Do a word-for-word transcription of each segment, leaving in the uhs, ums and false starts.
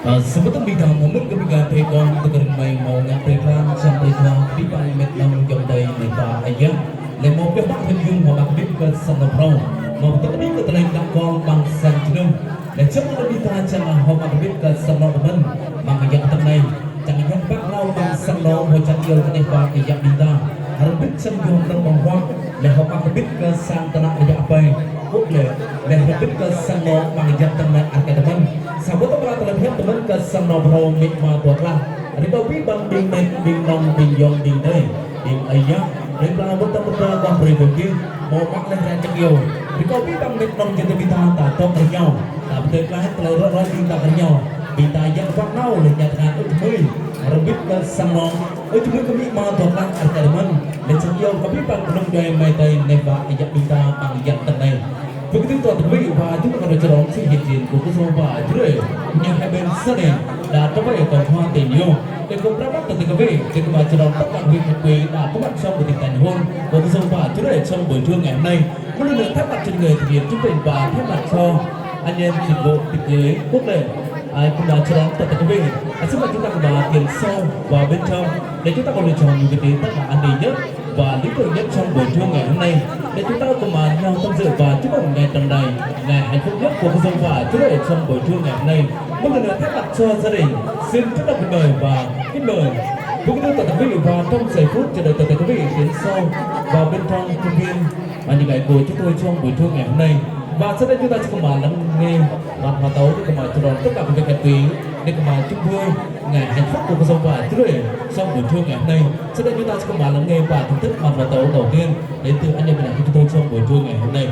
Ơ, samơ̆ tơm ƀing ta mơ̆n kơ ƀing ta tơlơi kơ tơkơring mơi hmâo ngă tơlơi pran, čang tơlơi pran, ƀing ta met lăm jơ̆ng tơi anai ta ayăt. Lĕ hmâo pioh ƀă hơjung hmâo mă kơ ƀing kơ sang anŏ phrâo. Hmâo tơkơring kơ tơlơi kơ kol ƀăng sang jơnum. Lĕ čang anai ƀing ta čang hmâo mă kơ ƀing kơ sang anŏ mơ̆n. Mă kơ ayăt tơm anai. Čang ayăt ƀă hlâo ƀăng sang anŏ hmâo čang iâu kơ anai ƀă ayăt ƀing ta. Hơrơbit čang yom nơ̆ng ƀơ̆ng huă. Lĕ hmâo mă kơ ƀing kơ sang tơnă ayăt ƀai. Ƀuh lĕ, lĕ hơbĭt kơ sang anŏ mơ̆ng ayăt tơm anai ăt kơ tơmĕn. Sa boh tơlơi pơhiăp tơmĕn kơ sang anŏ phrâo amĭ ama dua klă. Rơkâo abih bang ƀing met, ƀing nong, ƀing ayŏng, ƀing adơi, ƀing ayăt, ƀing pran ƀôn ta pơtra kơ brơi kơ ƀing hmâo mă lĕ ră čang iâu. Rơkâo abih bang met nong jing tơ ƀing ta ta tŏk rơngiao. Ta pơtơi klaih tơlơi rŏ rŏ ƀing ta kơ rơngiao. Ƀing ta ayăt ƀă nao lĕ ñă tơngan ơi tơmơi. Hơbĭt kơ sang anŏ. Ơ, čơmui kơ amĭ ama dua klă ăt kơ tơmĕn, lĕ čang iâu kơ abih bang kơnung djuai amai adơi anai ƀă ayăt ƀing ta ƀăng ayăt tơm anai. Bơ kơ tui tơlơi tơwĭ wa tui tơlơi čơrong si hiên jin kơ kơsô wa jrơi, ñu hai bên sơ anai, đa tơwai kơ hoa tê ñu. Tê kơ prăp tơlơi tơwĭ, tê kơ wa čơrong tơlơi tơwĭ kơ tui đa kơ mă song kơ tĭng tañ hôn, kơ kơsô wa jrơi song ƀơi jung ngă anai. Mơ̆n anai thay mặt cho những người thực hiện chương trình và thay mặt cho anh em dịch vụ tiệc cưới quốc tế. Ơ, kơ wa čơrong tơlơi tơwĭ. Ơ, xin mời chúng ta kơ wa tiến sâu vào bên trong để chúng ta có lựa chọn những vị trí thật là an ninh nhất và lý tưởng nhất trong buổi trưa ngày hôm nay. Để chúng ta cùng, à, nhau tham dự và chúc mừng ngày tròn đầy, ngày hạnh phúc nhất của kơsô wa jrơi trong buổi trưa ngày hôm nay. Một lần nữa thay mặt cho gia đình, xin trân trọng kính mời và kính mời. Kính thưa toàn thể quý vị, và trong giây phút chờ đợi toàn thể quý vị tiến sâu vào bên trong khuôn viên, à, những ngày của chúng tôi trong buổi trưa ngày hôm nay. Và sau đây chúng ta sẽ cùng, à, lắng nghe màn hòa tấu để cùng, à, chào đón tất cả quý vị khách quý, để cùng, à, chúc vui ngày hạnh phúc của kơsô wa jrơi trong buổi trưa ngày hôm nay. Sau đây chúng ta sẽ cùng, à, lắng nghe và thưởng thức màn hòa tấu đầu tiên đến từ anh em của chúng tôi trong buổi trưa ngày hôm nay.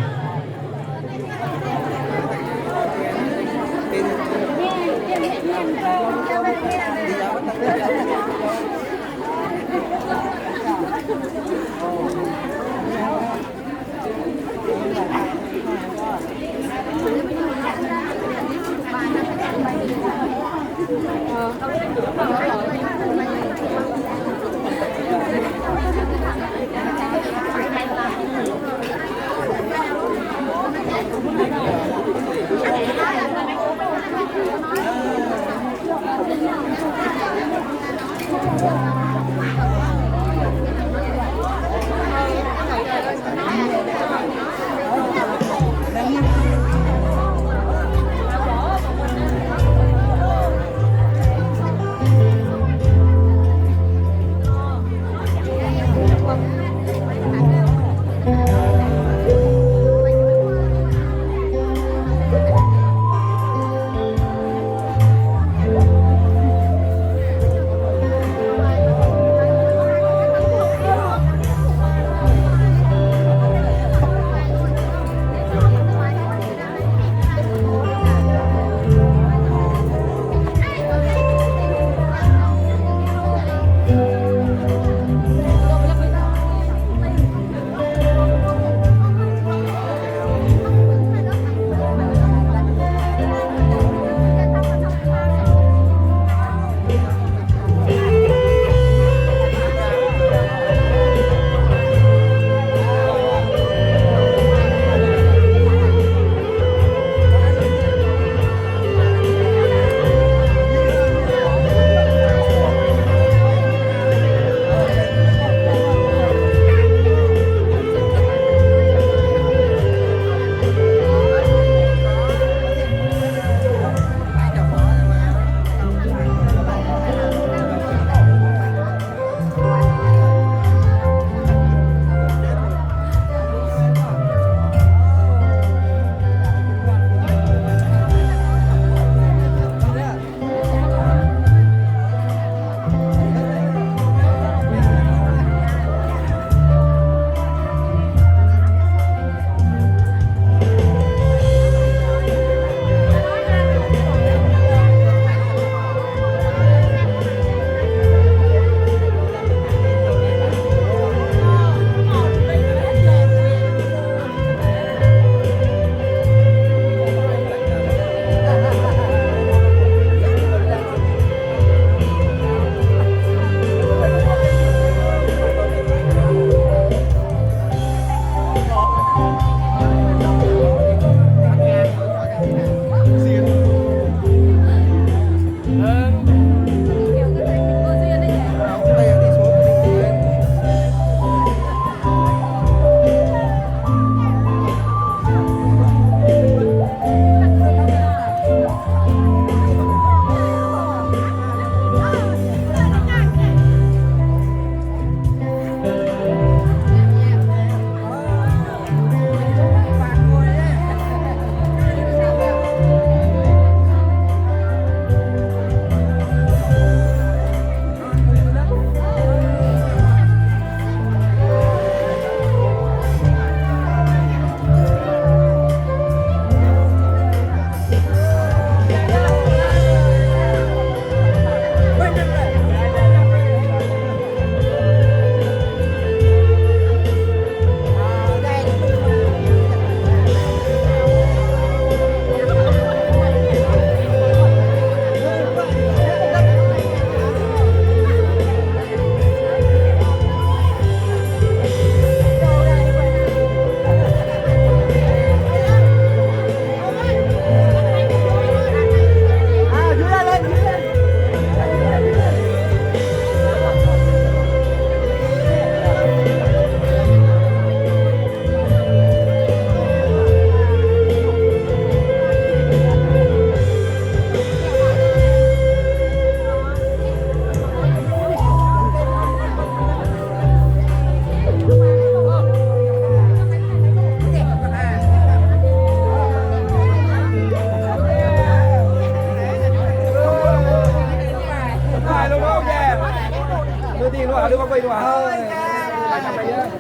Ôi, cha.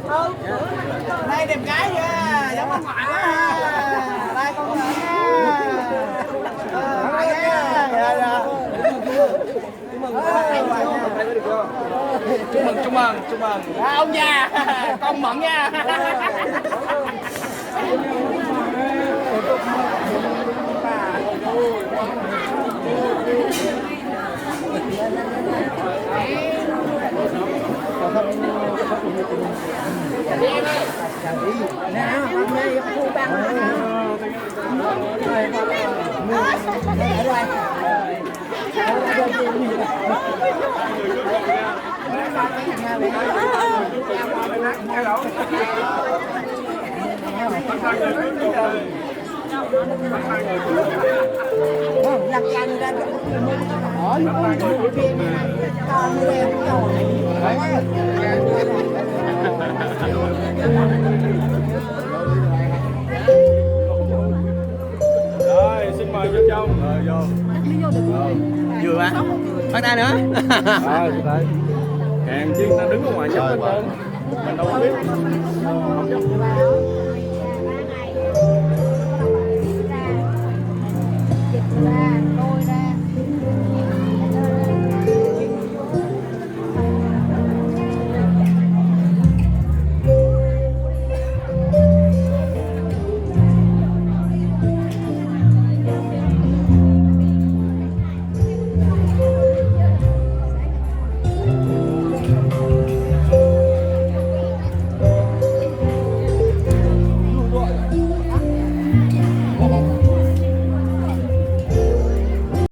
Ơ, này đẹp gái kìa, giống ông ngoại quá à. Đây, con ngựa nha. Ờ, ngoại nha. Dạ, dạ. Chúc mừng, chúc mừng, chúc mừng. À, ông già, con mận nha. Rồi, xin mời vô trong. Ờ, vô. Vừa hả? Bắt tay nữa. Ờ, từ từ. Hàng chi ta đứng ở ngoài chụp hết trơn. Mình đâu có biết. Không dám.